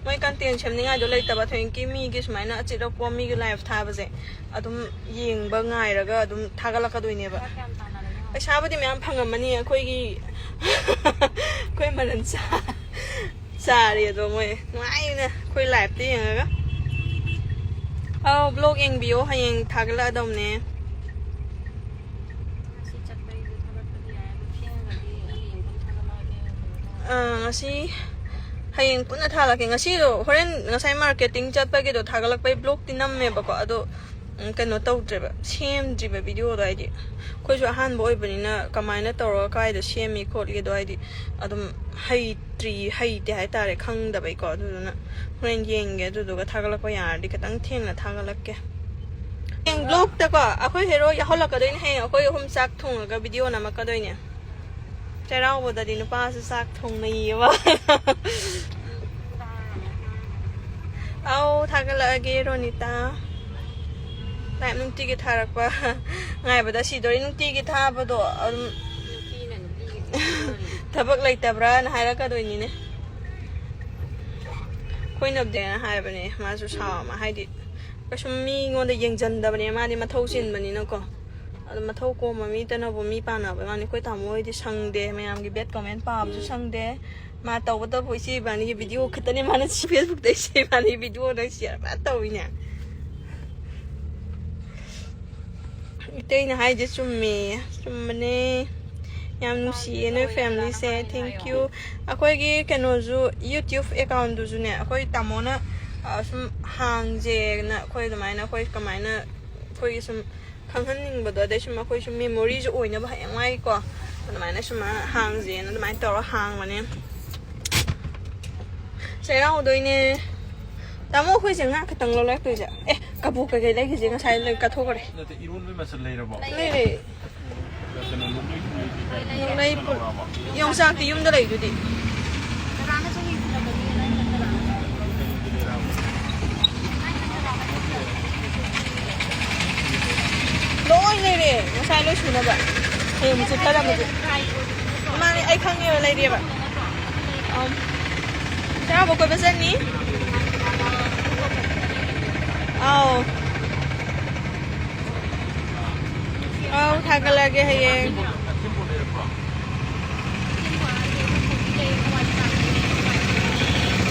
ꯃꯣꯏ content ꯁꯦꯝꯅꯤꯡꯉꯥꯏꯗꯣ ꯂꯩꯇꯕ꯫ ꯊꯣꯏꯀꯤ ꯃꯤꯒꯤ ꯁꯨꯃꯥꯏꯅ ꯑꯆꯤꯛ ꯑꯀꯣꯝ ꯃꯤꯒꯤ live ꯊꯥꯕꯁꯦ ꯑꯗꯨꯝ ꯌꯦꯡꯕ ꯉꯥꯏꯔꯒ ꯑꯗꯨꯝ ꯊꯥꯒꯠꯂꯛꯀꯗꯣꯏꯅꯦꯕ꯫ ꯄꯩꯁꯥ ꯀꯌꯥꯝ ꯇꯥꯟꯅꯔꯒꯦ? ꯄꯩꯁꯥꯕꯨꯗꯤ ꯃꯌꯥꯝ ꯐꯪꯉꯝꯃꯅꯤ꯫ ꯑꯩꯈꯣꯏꯒꯤ, ꯑꯩꯈꯣꯏ ꯃꯔꯟ ꯆꯥ-, ꯆꯥꯔꯦ ꯑꯗꯣ ꯃꯣꯏ ꯅꯨꯡꯉꯥꯏꯅ ꯑꯩꯈꯣꯏ liveꯇ ꯌꯦꯡꯉꯒ꯫ ꯑꯧ, vlog ꯌꯦꯡꯕꯤꯌꯣ, ꯍꯌꯦꯡ ꯊꯥꯒꯠꯂꯛꯑꯗꯧꯅꯦ꯫ ꯉꯁꯤ ꯆꯠꯄꯩꯗꯤ ꯊꯥꯒꯠꯄꯗꯤ ꯌꯥꯏ, ꯑꯗꯣ ꯊꯦꯡꯉꯒꯗꯤ ꯍꯌꯦꯡ ꯑꯗꯨꯝ ꯊꯥꯒꯠꯂꯛꯑꯒꯦ꯫ ꯑꯥ, ꯉꯁꯤ ꯍꯌꯦꯡ ꯄꯨꯟꯅ ꯊꯥꯒꯠꯂꯛꯀꯦ꯫ ꯉꯁꯤꯗꯣ ꯍꯣꯔꯦꯟ ꯉꯁꯥꯏ marketing ꯆꯠꯄꯒꯤꯗꯣ ꯊꯥꯒꯠꯂꯛꯄꯩ vlogꯇꯤ ꯅꯝꯃꯦꯕꯀꯣ, ꯑꯗꯣ, ꯎꯝ, ꯀꯩꯅꯣ ꯇꯧꯗ꯭ꯔꯦꯕ, ꯁꯦꯝꯗ꯭ꯔꯤꯕ videoꯗꯣ꯫ ꯍꯥꯏꯗꯤ ꯑꯩꯈꯣꯏꯁꯨ ꯑꯍꯥꯟꯕ ꯑꯣꯏꯕꯅꯤꯅ ꯀꯃꯥꯏꯅ ꯇꯧꯔꯒ ꯀꯥꯏꯗ ꯁꯦꯝꯃꯤ ꯈꯣꯠꯂꯤꯗꯣ ꯍꯥꯏꯗꯤ ꯑꯗꯨꯝ ꯍꯩꯇ꯭ꯔꯤ, ꯍꯩꯇꯦ ꯍꯥꯏꯇꯥꯔꯦ, ꯈꯪꯗꯕꯩꯀꯣ꯫ ꯑꯗꯨꯗꯨꯅ ꯍꯣꯔꯦꯟ ꯌꯦꯡꯒꯦ, ꯑꯗꯨꯗꯨꯒ ꯊꯥꯒꯠꯂꯛꯄ ꯌꯥꯔꯗꯤ ꯈꯤꯇꯪ ꯊꯦꯡꯅ ꯊꯥꯒꯠꯂꯛꯀꯦ꯫ ꯍꯌꯦꯡ vlogꯇꯀꯣ ꯑꯩꯈꯣꯏ hero ꯌꯥꯎꯍꯜꯂꯛꯀꯗꯣꯏꯅꯦ꯫ ꯍꯌꯦꯡ ꯑꯩꯈꯣꯏ ꯑꯍꯨꯝ ꯆꯥꯛ ꯊꯣꯡꯉꯒ video ꯅꯝꯃꯛꯀꯗꯣꯏꯅꯦ꯫ ꯆꯩꯔꯥꯎꯕꯗꯗꯤ ꯅꯨꯄꯥꯁꯨ ꯆꯥꯛ ꯊꯣꯡꯅꯩꯌꯦꯕ꯫ ꯑꯧ, ꯊꯥꯒꯠꯂꯛꯑꯒꯦ ꯔꯣꯅꯤꯇꯥ꯫ Live ꯅꯨꯡꯇꯤꯒꯤ ꯊꯥꯔꯛꯄ ꯉꯥꯏꯕꯗ ꯁꯤꯗꯣꯔꯦ꯫ ꯅꯨꯡꯇꯤꯒꯤ ꯊꯥꯕꯗꯣ ꯑꯗꯨꯝ ꯅꯨꯄꯤꯅ ꯅꯨꯄꯤꯒꯤ ꯊꯕꯛ ꯂꯩꯇꯕ꯭ꯔꯥꯅ ꯍꯥꯏꯔꯛꯀꯗꯣꯏꯅꯤꯅꯦ꯫ ꯑꯩꯈꯣꯏꯅꯕꯨꯗꯤꯅ ꯍꯥꯏꯕꯅꯦ, ꯃꯥꯁꯨ ꯁꯥꯎ ꯑꯃ, ꯍꯥꯏꯗꯤ ꯀꯩꯁꯨꯝ ꯃꯤꯉꯣꯟꯗ ꯌꯦꯡꯁꯤꯟꯗꯕꯅꯦ, ꯃꯥꯗꯤ ꯃꯊꯧ ꯆꯤꯟꯕꯅꯤꯅꯀꯣ꯫ ꯑꯗꯣ ꯃꯊꯧ ꯀꯣꯝꯕ ꯃꯤꯇꯅꯕꯨ ꯃꯤ ꯄꯥꯟꯅꯕ ꯋꯥꯅꯤ꯫ ꯑꯩꯈꯣꯏ ꯇꯥꯃꯣ ꯍꯣꯏꯗꯤ ꯁꯪꯗꯦ, ꯃꯌꯥꯝꯒꯤ bad comment ꯄꯥꯕꯁꯨ ꯁꯪꯗꯦ꯫ ꯃꯥ ꯇꯧꯕꯇꯕꯨ ꯏꯆꯦ ꯏꯕꯥꯅꯤꯒꯤ video ꯈꯛꯇꯅꯦ ꯃꯥꯅ ꯁꯤ Facebookꯇ ꯏꯆꯦ ꯏꯕꯥꯅꯤ videoꯗ share ꯐꯖꯅ ꯇꯧꯋꯤꯅꯦ꯫ ꯏꯇꯩꯅ ꯍꯥꯏꯁꯦ ꯆꯨꯝꯃꯦ꯫ ꯆꯨꯝꯕꯅꯦ꯫ ꯌꯥꯝ ꯅꯨꯡꯁꯤꯌꯦ ꯅꯣꯏ ꯐꯦꯃꯤꯂꯤꯁꯦ꯫ Thank you꯫ ꯑꯩꯈꯣꯏꯒꯤ ꯀꯩꯅꯣꯁꯨ, YouTube ꯑꯦꯀꯥꯎꯟꯗꯨꯁꯨꯅꯦ, ꯑꯩꯈꯣꯏ ꯇꯥꯃꯣꯅ ꯑ, ꯁꯨꯝ ꯍꯥꯡꯁꯦꯅ, ꯑꯩꯈꯣꯏ ꯑꯗꯨꯃꯥꯏꯅ, ꯑꯩꯈꯣꯏ ꯀꯃꯥꯏꯅ, ꯑꯩꯈꯣꯏꯒꯤ ꯁꯨꯝ ꯈꯪꯍꯟꯅꯤꯡꯕꯗꯣ, ꯑꯗꯩ ꯁꯨꯝ ꯑꯩꯈꯣꯏ ꯁꯨꯝ ꯃꯦꯃꯣꯔꯤꯁꯨ ꯑꯣꯏꯅꯕ ꯍꯌꯦꯡꯋꯥꯏꯀꯣ, ꯑꯗꯨꯃꯥꯏꯅ ꯁꯨꯝ ꯍꯥꯡꯁꯦꯅ ꯑꯗꯨꯃꯥꯏꯅ ꯇꯧꯔ ꯍꯥꯡꯕꯅꯦ꯫ ꯆꯩꯔꯥꯎꯗꯣꯏꯅꯦ꯫ ꯇꯥꯃꯣ, ꯑꯩꯈꯣꯏꯁꯦ ꯉꯥ ꯈꯛꯇꯪ ꯂꯧꯔꯛꯇꯣꯏꯁꯦ? ꯑꯦ, ꯀꯕꯣꯛ ꯀꯩꯀꯩ ꯂꯩꯒꯤꯁꯦ? ꯉꯁꯥꯏ ꯂꯣꯏ ꯀꯠꯊꯣꯛꯈ꯭ꯔꯦ꯫ ꯅꯠꯇꯦ, ꯏꯔꯣꯟꯕꯩ ꯃꯆꯜ ꯂꯩꯔꯕꯣ? ꯂꯩꯔꯦ꯫ ꯀꯩꯅꯣ, ꯂꯣꯛꯂꯩ ꯊꯨꯝꯂꯩꯗꯤ ꯀꯥꯏ ꯂꯣꯛꯂꯩ ꯄꯨ-, ꯂꯧꯔꯛꯑꯕ? ꯌꯣꯡꯆꯥꯛꯇꯤ ꯌꯨꯝꯗ ꯂꯩꯗꯨꯗꯤ꯫ ꯂꯣꯏ ꯂꯩꯔꯦ꯫ ꯉꯁꯥꯏ ꯂꯣꯏ ꯁꯨꯅꯕ꯫ ꯍꯌꯦꯡ ꯑꯃꯨꯛ ꯆꯤꯠꯊꯔꯝꯃꯁꯦ꯫ ꯃꯥꯅꯦ, ꯑꯩ ꯈꯪꯉꯦꯕ, ꯂꯩꯔꯦꯕ꯫ ꯑꯝ꯫ ꯆꯩꯔꯥꯎꯕ ꯀꯣꯏꯕ ꯆꯠꯅꯤ꯫ ꯑꯥꯎ꯫ ꯑꯥꯎ, ꯊꯥꯒꯠꯂꯛꯑꯒꯦ ꯍꯌꯦꯡ꯫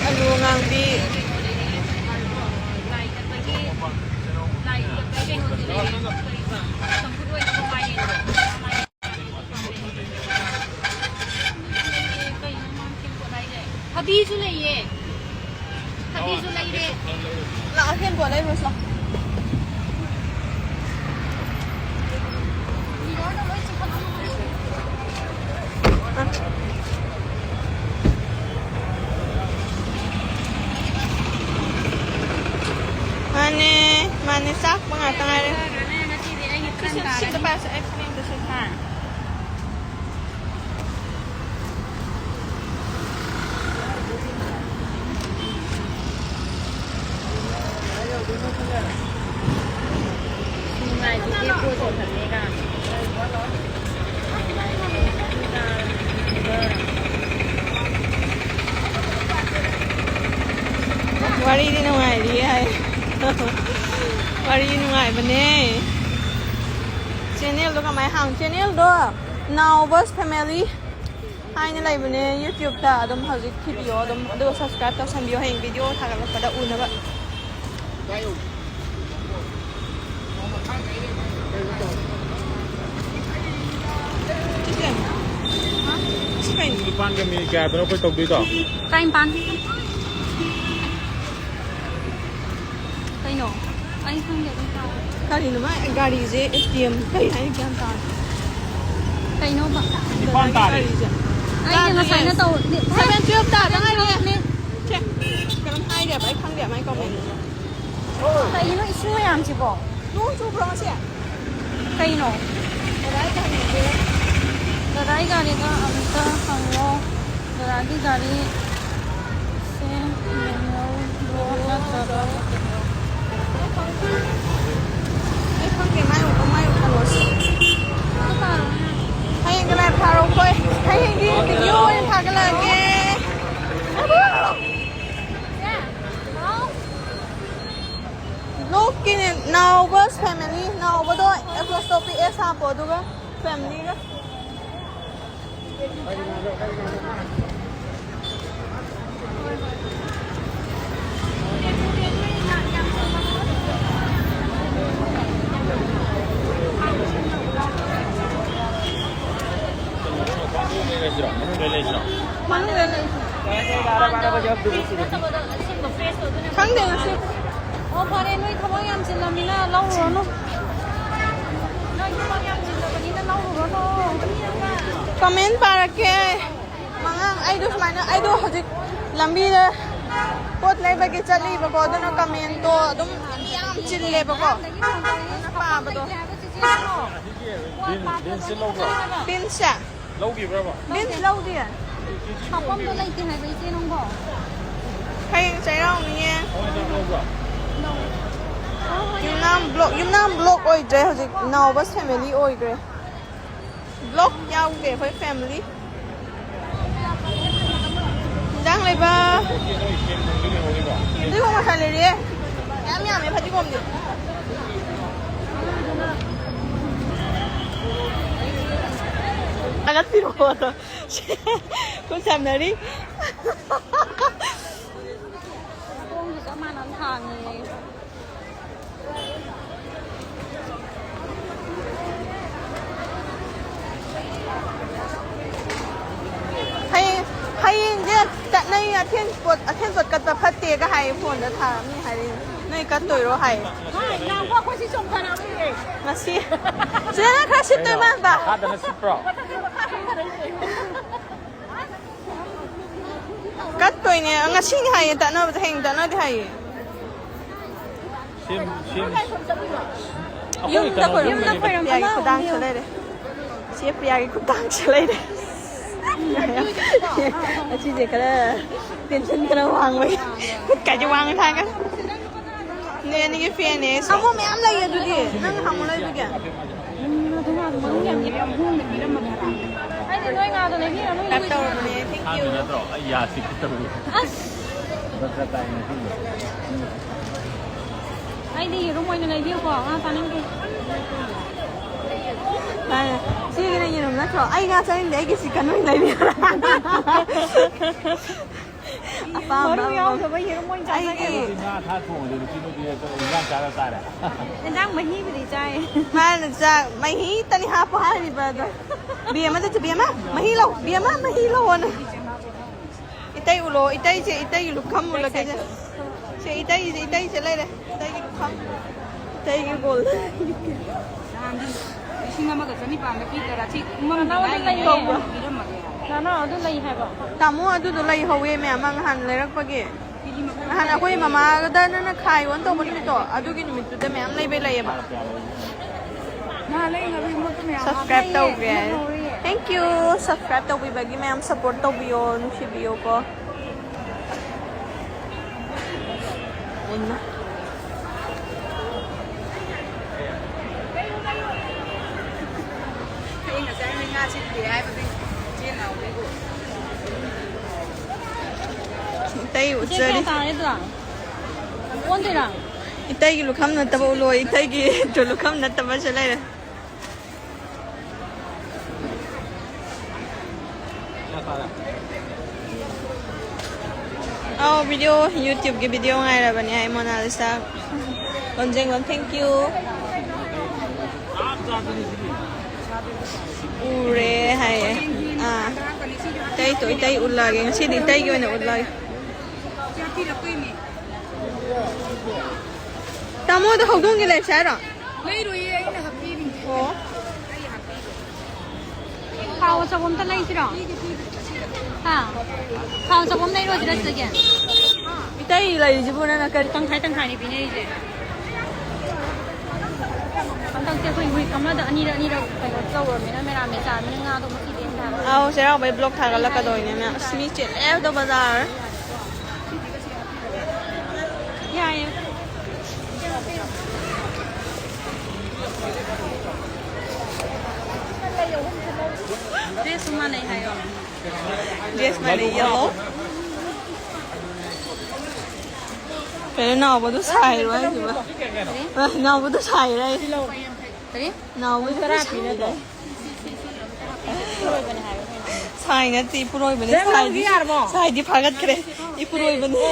ꯑꯂꯨ ꯑꯉꯥꯡꯕꯤ꯫ ꯊꯕꯤꯁꯨ ꯂꯩꯌꯦ꯫ ꯊꯕꯤꯁꯨ ꯂꯩꯔꯦ꯫ ꯂꯥꯛꯑꯣ, ꯍꯦꯟ ꯄꯣꯠ ꯂꯩꯔꯨꯔꯁꯤ ꯂꯥꯛꯑꯣ꯫ ꯃꯥꯅꯦ, ꯃꯥꯅꯦ, ꯆꯥꯛꯄ ꯉꯥꯛꯇ ꯉꯥꯏꯔꯦ꯫ ꯉꯁꯤꯗꯤ ꯑꯩꯒꯤ ꯁꯤ, ꯁꯤ, ꯇꯥꯔꯅꯤ꯫ ꯁꯤꯗ ꯄꯥꯏꯁꯦ, ꯑꯩ ꯐꯅꯦꯛꯇꯣ ꯁꯦꯠꯀꯦ꯫ ꯍꯥ? ꯋꯥꯔꯤꯗꯤ ꯅꯨꯡꯉꯥꯏꯔꯤꯌꯦ ꯍꯥꯏ꯫ ꯋꯥꯔꯤ ꯅꯨꯡꯉꯥꯏꯕꯅꯦ꯫ ꯆꯦꯅꯦꯜꯗꯣ ꯀꯃꯥꯏꯅ ꯍꯥꯡ-, ꯆꯦꯅꯦꯜꯗꯣ ꯅꯥꯎꯕꯁ ꯐꯦꯃꯤꯂꯤ ꯍꯥꯏꯅ ꯂꯩꯕꯅꯦ YouTube-ꯇ꯫ ꯑꯗꯨꯝ ꯍꯧꯖꯤꯛ ꯊꯤꯕꯤꯌꯣ ꯑꯗꯨꯝ, ꯑꯗꯨꯒ subscribe ꯇꯧꯁꯟꯕꯤꯌꯣ, ꯍꯌꯦꯡ video ꯊꯥꯒꯠꯂꯛꯄꯗ ꯎꯅꯕ꯫ ꯄꯨꯡ ꯅꯤꯄꯥꯟꯒ ꯃꯤꯅꯤꯠ ꯀꯌꯥꯗꯅꯣ ꯑꯩꯈꯣꯏ ꯇꯧꯗꯣꯏꯗꯣ? ꯇꯔꯥꯅꯤꯄꯥꯟ꯫ ꯀꯩꯅꯣ? ꯑꯩ ꯈꯪꯗꯦ, ꯑꯗꯨꯝ ꯇꯥꯎ꯫ ꯀꯔꯤꯅꯣ ꯃꯥ ꯒꯥꯔꯤꯁꯦ? ꯑꯦ ꯇꯤ ꯑꯦꯝ ꯀꯩ ꯍꯥꯏꯅ ꯒ꯭ꯌꯥꯟ ꯇꯥꯗꯦ꯫ ꯀꯩꯅꯣꯕ? ꯅꯤꯄꯥꯟ ꯇꯥꯔꯦ꯫ ꯒꯥꯔꯤꯁꯦ꯫ ꯑꯩꯗꯤ ꯉꯁꯥꯏꯅ ꯇꯧ-, ꯁꯚꯦꯟ ꯇꯨꯌꯦꯜꯞ ꯇꯥꯗ ꯉꯥꯏꯔꯤꯌꯦ꯫ ꯁꯦ, ꯀꯩꯅꯣꯝ ꯍꯥꯏꯔꯦꯕ, ꯑꯩ ꯈꯪꯗꯦ ꯃꯥꯏ ꯀꯃꯦꯟꯗꯣ꯫ ꯀꯩꯅꯣ ꯏꯁꯤꯡ ꯃꯌꯥꯝꯁꯤꯕꯣ? ꯅꯣꯡ ꯆꯨꯕ꯭ꯔꯣ ꯉꯁꯤ? ꯀꯩꯅꯣ? ꯗꯗꯥꯒꯤ ꯒꯥꯔꯤꯗ ꯑꯃꯨꯛꯇ ꯍꯪꯉꯣ꯫ ꯗꯗꯥꯒꯤ ꯒꯥꯔꯤ ꯁꯦ manual ꯂꯣ ꯅꯠꯇ꯭ꯔꯒ ꯑꯩ ꯈꯪꯗꯦ, ꯃꯥꯏ ꯑꯣꯏꯕ, ꯃꯥꯏ ꯑꯣꯏꯕ ꯀꯩꯅꯣꯁꯦ꯫ ꯍꯌꯦꯡ ꯀꯅꯥ ꯊꯥꯔꯛꯑꯣ? ꯑꯩꯈꯣꯏ ꯍꯌꯦꯡꯗꯤ video ꯑꯣꯏꯅ ꯊꯥꯒꯠꯂꯛꯑꯒꯦ꯫ ꯕ꯭ꯂꯣꯛꯀꯤꯅꯦ, ꯅꯥꯎꯕ family, ꯅꯥꯎꯕꯗꯣ apostrophe S ꯍꯥꯞꯄꯣ, ꯑꯗꯨꯒ family ꯒ꯫ ꯃꯅꯨꯡꯗ ꯂꯩꯁꯤꯔꯣ? ꯃꯅꯨꯡꯗ ꯂꯩꯁꯤ꯫ ꯈꯪꯗꯦ ꯉꯁꯤ꯫ ꯑꯣ, ꯐꯔꯦ, ꯅꯣꯏ ꯊꯕꯛ ꯌꯥꯝ ꯆꯤꯜꯂꯝꯃꯤꯅ ꯂꯧꯔꯨꯔꯅꯨ꯫ ꯅꯣꯏ ꯊꯕꯛ ꯌꯥꯝ ꯆꯤꯜꯂꯕꯅꯤꯅ ꯂꯧꯔꯨꯔꯅꯨ꯫ Comment ꯄꯥꯔꯛꯀꯦ꯫ ꯃꯉꯥꯡ, ꯑꯩꯗꯣ ꯁꯨꯃꯥꯏꯅ, ꯑꯩꯗꯣ ꯍꯧꯖꯤꯛ ꯂꯝꯕꯤꯗ ꯄꯣꯠ ꯂꯩꯕꯒꯤ ꯆꯠꯂꯤꯕꯀꯣ, ꯑꯗꯨꯅ comment ꯇꯣ ꯑꯗꯨꯝ ꯌꯥꯝ ꯆꯤꯜꯂꯦꯕꯀꯣ꯫ ꯑꯗꯨꯅ ꯄꯥꯕꯗꯣ꯫ ꯕꯤꯟ-, ꯕꯤꯟꯁꯁꯦ ꯂꯧꯕ꯭ꯔꯣ? ꯕꯤꯟꯁꯁꯦ? ꯕꯤꯟꯁ ꯂꯧꯗꯤꯌꯦ꯫ ꯍꯥꯄꯝꯗꯣ ꯂꯩꯇꯦ ꯍꯥꯏꯕ, ꯏꯆꯦ, ꯅꯪꯕꯣ? ꯍꯌꯦꯡ ꯆꯩꯔꯥꯎꯅꯤꯌꯦ꯫ ꯌꯨꯝꯅꯥꯝ ꯕ꯭ꯂꯣꯛ, ꯌꯨꯝꯅꯥꯝ ꯕ꯭ꯂꯣꯛ ꯑꯣꯏꯗ꯭ꯔꯦ ꯍꯧꯖꯤꯛ, ꯅꯥꯎꯕ family ꯑꯣꯏꯈ꯭ꯔꯦ꯫ ꯕ꯭ꯂꯣꯛ ꯌꯥꯎꯗꯦ ꯑꯩꯈꯣꯏ family꯫ ꯏꯟꯖꯥꯡ ꯂꯩꯕ꯫ ꯐꯗꯤꯒꯣꯝ ꯉꯁꯥꯏ ꯂꯩꯔꯛꯑꯦ꯫ ꯃꯌꯥꯝ ꯌꯥꯝꯃꯦ ꯐꯗꯤꯒꯣꯝꯗꯤ꯫ ꯊꯥꯒꯠꯄꯤꯔꯛꯑꯣ ꯑꯗꯣ꯫ ꯈꯨꯠ ꯁꯝꯅꯔꯤ꯫ ꯈꯣꯡꯁꯨ ꯆꯞ ꯃꯥꯟꯅꯅ ꯊꯥꯡꯉꯦ꯫ ꯑꯊꯦꯟ ꯄꯣꯠ, ꯑꯊꯦꯟ ꯄꯣꯠ ꯀꯠꯄ ꯐꯠꯇꯦꯒ ꯍꯥꯏꯌꯦ, ꯐꯣꯟꯗ ꯊꯥꯔꯝꯃꯤ ꯍꯥꯏꯔꯤ꯫ ꯅꯣꯏ ꯀꯠꯇꯣꯏꯔꯣ ꯍꯥꯏ꯫ ꯍꯣꯏ, ꯉꯥꯏꯈꯣ, ꯑꯩꯈꯣꯏ ꯁꯤ ꯆꯣꯡꯊꯔꯛꯑꯝꯃꯤꯌꯦ꯫ ꯉꯁꯤ ꯁꯤꯗꯅ ꯈꯔ ꯁꯤꯠꯇꯣꯏ ꯃꯥꯟꯕ꯫ ꯃꯈꯥꯗꯅ ꯁꯤꯠꯄ꯭ꯔꯣ? ꯀꯠꯇꯣꯏꯅꯦ꯫ ꯉꯁꯤꯅꯤ ꯍꯥꯏꯌꯦ ꯇꯠꯅꯕꯗ, ꯍꯌꯦꯡ ꯇꯠꯅꯗꯦ ꯍꯥꯏꯌꯦ꯫ ꯁꯦꯝ, ꯁꯦꯝ꯫ ꯑꯩꯈꯣꯏ ꯌꯨꯝꯗ ꯀꯩꯅꯣ ꯈꯣꯏꯔꯝ-, ꯌꯨꯝꯗ ꯈꯣꯏꯔꯝ-, ꯄ꯭ꯔꯤꯌꯥꯒꯤ ꯈꯨꯗꯥꯡꯁꯨ ꯂꯩꯔꯦ꯫ ꯆꯦ ꯄ꯭ꯔꯤꯌꯥꯒꯤ ꯈꯨꯗꯥꯡꯁꯨ ꯂꯩꯔꯦ꯫ ꯑꯁꯤꯁꯦ ꯈꯔ tension ꯈꯔ ꯋꯥꯡꯕꯒꯤ ꯈꯨꯠꯀꯥꯁꯦ ꯋꯥꯡꯅ ꯊꯥꯡꯒꯠꯂꯦ꯫ ꯅꯣꯏ ꯑꯅꯤꯒꯤ fanꯅꯦ꯫ ꯁꯥꯃꯨ ꯃꯌꯥꯝ ꯂꯩꯌꯦ ꯑꯗꯨꯗꯤ꯫ ꯅꯪ ꯁꯥꯃꯨ ꯂꯩꯕꯒꯤ꯫ ꯑꯩꯗꯤ ꯅꯣꯏ ꯉꯥꯗꯣ ꯂꯩꯕꯤꯔꯅꯨ꯫ Subscribe ꯇꯧꯔꯕꯅꯦ꯫ Thank you꯫ ꯅꯠꯇ꯭ꯔꯣ? ꯑꯩ ꯌꯥ ꯆꯤꯛꯀꯦ ꯇꯧꯔꯤ꯫ ꯑꯁ! ꯈꯔ ꯈꯔ ꯇꯥꯏ ꯉꯁꯤꯗꯤ꯫ ꯑꯩꯗꯤ ꯌꯦꯔꯨꯝ ꯑꯣꯏꯅ ꯂꯩꯕꯤꯌꯨꯀꯣ, ꯉꯥ ꯆꯥꯅꯤꯡꯗꯦ꯫ ꯃꯥꯅꯦ꯫ ꯁꯤꯒꯤꯅ ꯌꯦꯔꯨꯝ ꯅꯠꯇ꯭ꯔꯣ? ꯑꯩ ꯉꯥ ꯆꯥꯅꯤꯡꯗꯦ, ꯑꯩꯒꯤ chicken ꯑꯣꯏꯅ ꯂꯩꯕꯤꯌꯨ꯫ ꯑꯄꯥꯝꯕ ꯃꯔꯨ ꯑꯃꯃꯝ꯫ ꯌꯥꯎꯗꯕ ꯌꯦꯔꯨꯝ ꯑꯣꯏꯅ ꯆꯥꯖꯒꯦ꯫ ꯑꯩꯒꯤ ꯑꯗꯨꯗꯤ ꯉꯥ ꯊꯥ ꯊꯣꯡꯉꯗꯤ ꯅꯨꯄꯤ ꯅꯣꯏꯗꯤ ꯍꯦꯛꯇ ꯏꯟꯖꯥꯡ ꯆꯥꯔ ꯆꯥꯔꯦ꯫ ꯏꯟꯖꯥꯡ ꯃꯍꯤꯕꯨꯗꯤ ꯆꯥꯏ꯫ ꯃꯥꯅ ꯆꯥꯛ ꯃꯍꯤꯇꯅꯤ ꯍꯥꯞꯄꯣ ꯍꯥꯏꯔꯤꯕ ꯑꯗꯣ꯫ ꯕꯦꯝꯃꯗꯁꯨ, "ꯕꯦꯝꯃ, ꯃꯍꯤ ꯂꯧ, ꯕꯦꯝꯃ, ꯃꯍꯤ ꯂꯧꯑꯣꯅ"꯫ ꯏꯇꯩ ꯎꯂꯣ, ꯏꯇꯩꯁꯦ, ꯏꯇꯩꯒꯤ ꯂꯨꯈꯝ ꯎꯠꯂꯛꯀꯦꯁꯦ꯫ ꯁꯦ, ꯏꯇꯩꯁꯦ, ꯏꯇꯩꯁꯦ ꯂꯩꯔꯦ꯫ ꯏꯇꯩꯒꯤ ꯂꯨꯈꯝ꯫ ꯏꯇꯩꯒꯤ ꯒꯣꯜ꯫ ꯅꯍꯥꯟꯗꯤ ꯂꯤꯁꯤꯡ ꯑꯃꯒ ꯆꯅꯤꯄꯥꯟꯗ ꯄꯤꯗꯔꯥ? ꯁꯤ ꯀꯨꯝꯃꯝꯗꯥꯏꯒꯤꯅꯦ ꯇꯧꯕ꯭ꯔꯣ? ꯄꯤꯔꯝꯃꯒꯦ ꯍꯥꯏ꯫ ꯅꯅꯥꯎ ꯑꯗꯨ ꯂꯩ ꯍꯥꯏꯕ? ꯇꯥꯃꯣ, ꯑꯗꯨꯗꯣ ꯂꯩꯍꯧꯋꯦ ꯃꯌꯥꯝ ꯑꯃ ꯅꯍꯥꯟ ꯂꯩꯔꯛꯄꯒꯤ꯫ ꯅꯍꯥꯟ ꯑꯩꯈꯣꯏ ꯃꯃꯥꯒꯗ ꯅꯪꯅ ꯈꯥꯏꯌꯣꯅ ꯇꯧꯕ ꯅꯨꯃꯤꯠꯇꯣ, ꯑꯗꯨꯒꯤ ꯅꯨꯃꯤꯠꯇꯨꯗ ꯃꯌꯥꯝ ꯂꯩꯕ ꯂꯩꯌꯦꯕ꯫ ꯅꯍꯥꯟ ꯂꯩ ꯉꯥꯔꯤ ꯃꯣꯠꯇꯣ ꯃꯌꯥꯝ ꯍꯥꯞꯄꯦ꯫ Subscribe ꯇꯧꯒꯦ꯫ ꯂꯩꯍꯧꯔꯤ꯫ Thank you꯫ Subscribe ꯇꯧꯕꯤꯕꯒꯤ ꯃꯌꯥꯝ support ꯇꯧꯕꯤꯌꯣ, ꯅꯨꯡꯁꯤꯕꯤꯌꯣꯀꯣ꯫ ꯏꯃꯥ꯫ ꯑꯩ ꯉꯁꯥꯏ ꯉꯥ ꯁꯤꯠꯇꯦ ꯍꯥꯏꯕꯗꯤ ꯏꯆꯦ ꯅꯥꯎꯕꯤꯕꯨ꯫ ꯏꯇꯩ ꯏꯆꯦ ꯎꯠꯆꯔꯤ꯫ ꯀꯌꯥ ꯇꯥꯔꯦ ꯑꯗꯨꯗ? ꯑꯣꯟꯗꯣꯏꯔꯥ? ꯏꯇꯩꯒꯤ ꯂꯨꯈꯝ ꯅꯠꯇꯕ ꯎꯠꯂꯣ, ꯏꯇꯩꯒꯤ ꯂꯨꯈꯝ ꯅꯠꯇꯕꯁꯨ ꯂꯩꯔꯦ꯫ ꯑꯧ, video, YouTubeꯀꯤ video ꯉꯥꯏꯔꯕꯅꯦ ꯑꯩ, ꯃꯣꯅꯥꯂꯤꯁꯥ ꯂꯣꯟꯖꯦꯡꯕꯝ, thank you꯫ ꯎꯔꯦ ꯍꯥꯏꯌꯦ꯫ ꯑꯥ꯫ ꯑꯩ ꯏꯇꯩ ꯎꯠꯂꯛꯑꯒꯦ, ꯉꯁꯤꯗꯤ ꯏꯇꯩꯒꯤ ꯑꯣꯏꯅ ꯎꯠꯂꯛꯑꯒꯦ꯫ ꯇꯥꯃꯣꯗ ꯍꯧꯗꯣꯡꯒꯤ ꯂꯩꯔꯁꯦ ꯍꯥꯏꯔꯣ? ꯂꯩꯔꯣꯏꯌꯦ, ꯑꯩꯅ ꯍꯥꯞꯄꯤꯔꯤꯅꯦ꯫ ꯑꯣ꯫ ꯈꯥꯎ ꯑꯆꯧꯕ ꯑꯝꯇ ꯂꯩꯁꯤꯔꯣ? ꯍꯥ? ꯈꯥꯎ ꯑꯆꯧꯕ ꯑꯃ ꯂꯩꯔꯣꯁꯤꯔ ꯁꯤꯗꯒꯤ? ꯏꯇꯩ ꯂꯩꯔꯤꯁꯤꯕꯨ ꯅꯪꯅ ꯀꯔꯤ? ꯇꯪꯈꯥꯏ ꯇꯪꯈꯥꯏꯅꯤ ꯄꯤꯅꯔꯤꯁꯦ꯫ ꯍꯟꯗꯛꯇꯤ ꯑꯩꯈꯣꯏ ꯋꯤꯛ ꯑꯃꯗ ꯑꯅꯤꯔꯛ ꯑꯅꯤꯔꯛ ꯀꯩꯅꯣ ꯇꯧꯔꯕꯅꯤꯅ, ꯃꯦꯔꯥꯃꯦ ꯆꯥꯕꯅꯤꯅ ꯉꯥꯗꯣ ꯃꯁꯤꯗꯤ ꯑꯩꯅ ꯊꯥꯔꯣꯏ꯫ ꯑꯥꯎ, ꯆꯩꯔꯥꯎꯕꯩ ꯕ꯭ꯂꯣꯛ ꯊꯥꯒꯠꯂꯛꯀꯗꯧꯔꯤꯅꯦ ꯃꯌꯥꯝ꯫ ꯑꯁ, ꯃꯤ ꯆꯤꯜꯂꯦ ꯑꯗꯣ ꯕꯖꯥꯔ꯫ ꯌꯥꯏꯌꯦ꯫ ꯗ꯭ꯔꯦꯁꯁꯨ ꯃꯥꯟꯅꯩ ꯍꯥꯏꯌꯣ꯫ ꯗ꯭ꯔꯦꯁ ꯃꯥꯟꯅꯩ, ꯌꯦꯜꯂꯣ꯫ ꯀꯩꯅꯣ, ꯅꯥꯎꯕꯗꯣ ꯁꯥꯏꯔꯣ ꯍꯥꯏꯁꯤꯕꯣ? ꯑ, ꯅꯥꯎꯕꯗꯣ ꯁꯥꯏꯔꯣ ꯍꯥꯏ-, ꯀꯔꯤ? ꯅꯥꯎꯕꯗꯣ ꯁꯥꯏꯔꯣ? ꯁꯥꯏ ꯅꯠꯇꯦ, ꯏꯄꯨꯔꯣꯏꯕꯅꯦ꯫ ꯁꯥꯏꯗꯤ, ꯁꯥꯏꯗꯤ ꯐꯥꯒꯠꯈ꯭ꯔꯦ꯫ ꯏꯄꯨꯔꯣꯏꯕꯅꯦ꯫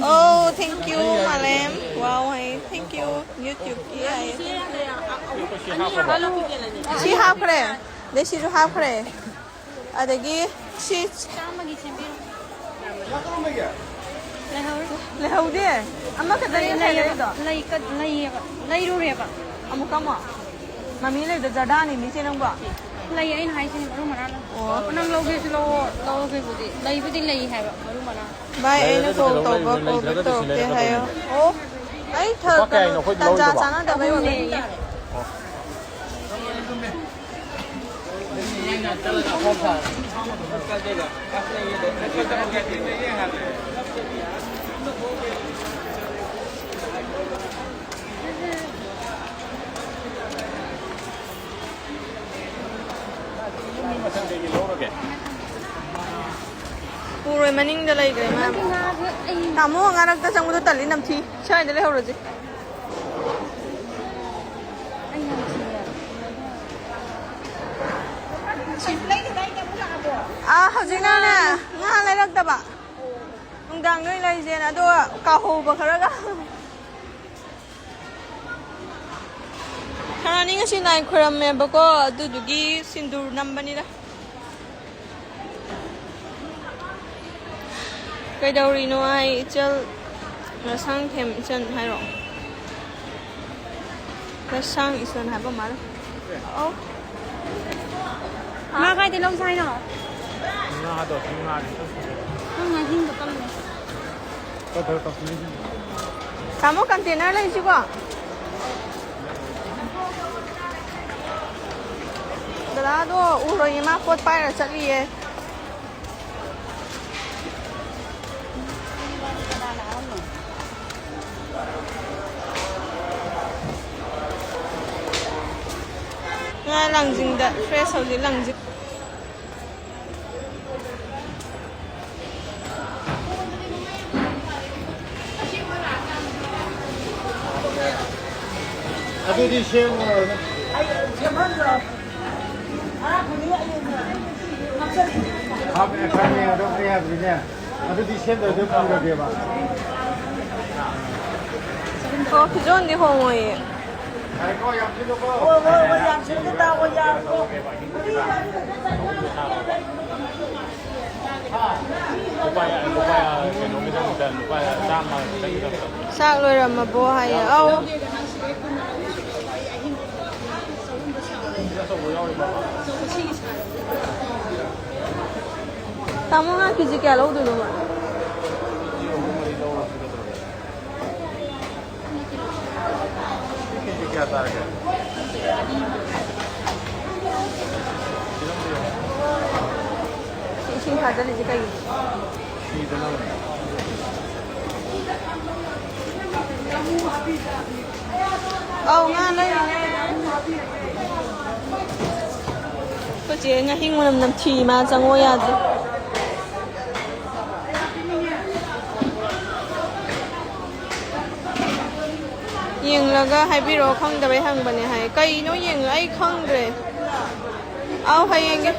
Oh, thank you, ꯃꯥꯂꯦꯝ꯫ Wow, high. Thank you, YouTube ꯀꯤ ꯍꯥꯏ꯫ ꯁꯤ ꯍꯥꯞꯈ꯭ꯔꯦ꯫ ꯑꯗꯩ ꯁꯤꯁꯨ ꯍꯥꯞꯈ꯭ꯔꯦ꯫ ꯑꯗꯒꯤ ꯁꯤ ꯆꯥꯝꯃꯒꯤ ꯁꯦꯝꯕꯤꯔꯣ꯫ ꯂꯩꯍꯧꯔꯤ꯫ ꯂꯩꯍꯧꯗꯦ꯫ ꯑꯃꯈꯛꯇꯅꯦ ꯂꯩ-, ꯉꯁꯥꯏ ꯂꯩꯌꯦꯕ꯫ ꯂꯩꯔꯤꯗꯣ꯫ ꯂꯩ ꯀꯠ-, ꯂꯩꯌꯦꯕ꯫ ꯂꯩꯔꯨꯔꯦꯕ꯫ ꯑꯃꯨꯛꯀ ꯑꯃꯨꯛ꯫ ꯃꯃꯤ ꯂꯩꯗꯣ ꯖꯔꯗꯥꯅꯤ ꯃꯤ ꯆꯦ ꯅꯪꯕꯣ꯫ ꯂꯩ, ꯑꯩꯅ ꯍꯥꯏꯁꯤꯅꯦ ꯃꯔꯨ ꯃꯔꯥꯡ꯫ ꯑꯣ꯫ ꯅꯪ ꯂꯧꯒꯦꯁꯨ ꯂꯧꯑꯣ, ꯂꯧꯒꯦꯕꯨꯗꯤ꯫ ꯂꯩꯕꯨꯗꯤ ꯂꯩ ꯍꯥꯏꯕ ꯃꯔꯨ ꯃꯔꯥꯡ꯫ ꯚꯥꯏ, ꯑꯩꯅ ꯂꯩꯔꯒꯗꯤ call ꯀꯩꯗꯧ ꯇꯧꯕ, ꯂꯩꯔꯣꯏꯗꯣꯏꯅꯣ? Call back ꯂꯩꯇ꯭ꯔꯒꯗꯤ ꯁꯤ ꯇꯧꯔꯛꯇꯦ ꯂꯩꯔꯒꯗꯧꯅꯦ꯫ ꯍꯥꯏꯌꯣ꯫ ꯑꯣ, ꯑꯩ ꯊ-, ꯂꯨꯄꯥ ꯀꯌꯥꯒꯤꯅꯣ ꯀꯩꯅꯣ, ꯑꯩꯈꯣꯏꯗꯤ ꯇꯟꯖꯥ ꯂꯧꯔꯤꯗꯨꯕꯣ? ꯆꯥꯟꯅꯗꯕꯩ ꯑꯣꯏꯔꯝꯅꯤ꯫ ꯑꯍꯨꯝꯅꯦꯌꯦ꯫ ꯄꯨꯔꯣꯏ, ꯃꯅꯤꯡꯗ ꯂꯩꯈ꯭ꯔꯦ ꯃꯥ꯫ ꯇꯥꯃꯣ, ꯉꯥꯔꯛꯇ ꯆꯪꯕꯗꯣ ꯇꯜꯂꯤ, ꯅꯝꯊꯤ꯫ ꯁ꯭ꯋꯥꯏꯗ ꯂꯩꯍꯧꯔꯁꯤ꯫ ꯑꯥ, ꯍꯧꯖꯤꯛꯅꯅꯦ, ꯉꯥ ꯂꯩꯔꯛꯇꯕ꯫ ꯅꯨꯡꯗꯥꯡꯗ ꯑꯣꯏꯅ ꯂꯩꯁꯦꯅ, ꯑꯗꯣ ꯀꯥꯎꯍꯧꯕ ꯈꯔꯒ꯫ ꯁꯅꯥꯅꯤ ꯉꯁꯤ ꯂꯥꯏ ꯈꯣꯏꯔꯝꯃꯦꯕꯀꯣ, ꯑꯗꯨꯗꯨꯒꯤ ꯁꯤꯟꯗꯨꯔ ꯅꯝꯕꯅꯤꯗ꯫ ꯀꯩꯗꯧꯔꯤꯅꯣ ꯍꯥꯏ, ꯏꯆꯜ ꯂꯁꯥꯡꯊꯦꯝ ꯏꯆꯟ ꯍꯥꯏꯔꯣ? ꯂꯁꯥꯡ ꯏꯆꯟ ꯍꯥꯏꯕ ꯃꯥꯜꯂꯦ꯫ ꯑꯧ꯫ ꯉꯥ ꯀꯥꯏꯗꯩ ꯂꯧꯁꯦ ꯍꯥꯏꯅꯣ? ꯉꯥꯗꯣ, ꯉꯥꯗꯤ ꯈꯔ ꯐꯖꯩ꯫ ꯅꯪ ꯉꯥꯍꯤꯡꯗꯣ ꯀꯜꯂꯦ꯫ ꯈꯔ ꯈꯔ ꯇꯧꯁꯤꯟꯅꯁꯤ꯫ ꯇꯥꯃꯣ, ꯀꯟꯇꯦꯅꯔ ꯂꯩꯁꯤꯀꯣ? ꯗꯗꯥꯗꯣ ꯎꯔꯣꯏꯌꯦ, ꯃꯥ ꯄꯣꯠ ꯄꯥꯏꯔ ꯆꯠꯂꯤꯌꯦ꯫ ꯉꯥ ꯂꯥꯡꯖꯤꯡꯗ fresh ꯍꯧꯖꯤꯛ ꯂꯥꯡꯖꯤꯡ꯫ ꯑꯗꯨꯗꯤ ꯁꯦꯝꯃꯨꯔꯅꯨ꯫ ꯍꯥꯞꯄꯦ, ꯈꯪꯉꯦ, ꯑꯗꯣ ꯑꯩ ꯍꯥꯏꯕꯗꯤꯅꯦ, ꯑꯗꯨꯗꯤ ꯁꯦꯝꯗ꯭ꯔꯗꯤ ꯄꯨꯔꯒꯦꯕ꯫ ꯑꯣ, ꯐꯤꯖꯣꯟꯗꯤ ꯍꯣꯡꯉꯣꯏꯌꯦ꯫ ꯌꯥꯔꯦꯀꯣ, ꯌꯥꯝ ꯁꯤꯜꯂꯨꯀꯣ꯫ ꯍꯣꯏ, ꯍꯣꯏ, ꯍꯣꯏ, ꯌꯥꯝ ꯁꯤꯜꯂꯨ, ꯇꯥꯎ, ꯍꯣꯏ, ꯌꯥꯔꯦꯀꯣ꯫ ꯂꯨꯄꯥ ꯌꯥ-, ꯂꯨꯄꯥ ꯌꯥ-, ꯀꯩꯅꯣꯒꯤꯗꯃꯛꯇ ꯂꯨꯄꯥ ꯆꯥꯝꯃ ꯈꯛꯇꯪꯒꯤꯗꯃꯛꯇ꯫ ꯆꯥꯛ ꯂꯣꯏꯔꯝꯃꯕꯣ ꯍꯥꯏꯌꯦ꯫ ꯑꯧ꯫ ꯇꯥꯃꯣ, ꯉꯥ ꯀꯦꯖꯤ ꯀꯌꯥ ꯂꯧꯗꯣꯏꯅꯣꯕ? ꯀꯦꯖꯤ ꯀꯌꯥ ꯇꯥꯔꯒꯦ? ꯁꯤ ꯏꯁꯤꯡ ꯊꯥꯖꯤꯜꯂꯤꯁꯦ ꯀꯩꯒꯤꯅꯣ? ꯁꯤꯗꯅꯕꯅꯦ꯫ ꯑꯧ, ꯉꯥ ꯂꯩꯔꯤꯅꯦ꯫ ꯑꯩꯈꯣꯏ ꯆꯦ ꯉꯥꯍꯤꯡ ꯃꯅꯝ ꯅꯝꯊꯤ, ꯃꯥ ꯆꯪꯉꯣ ꯌꯥꯗꯦ꯫ ꯌꯦꯡꯂꯒ ꯍꯥꯏꯕꯤꯔꯛꯑꯣ, ꯈꯪꯗꯕꯩ ꯍꯪꯕꯅꯦ ꯍꯥꯏ꯫ ꯀꯩꯅꯣ ꯌꯦꯡꯉ-, ꯑꯩ ꯈꯪꯗ꯭ꯔꯦ꯫ ꯑꯧ, ꯍꯌꯦꯡꯒꯤ꯫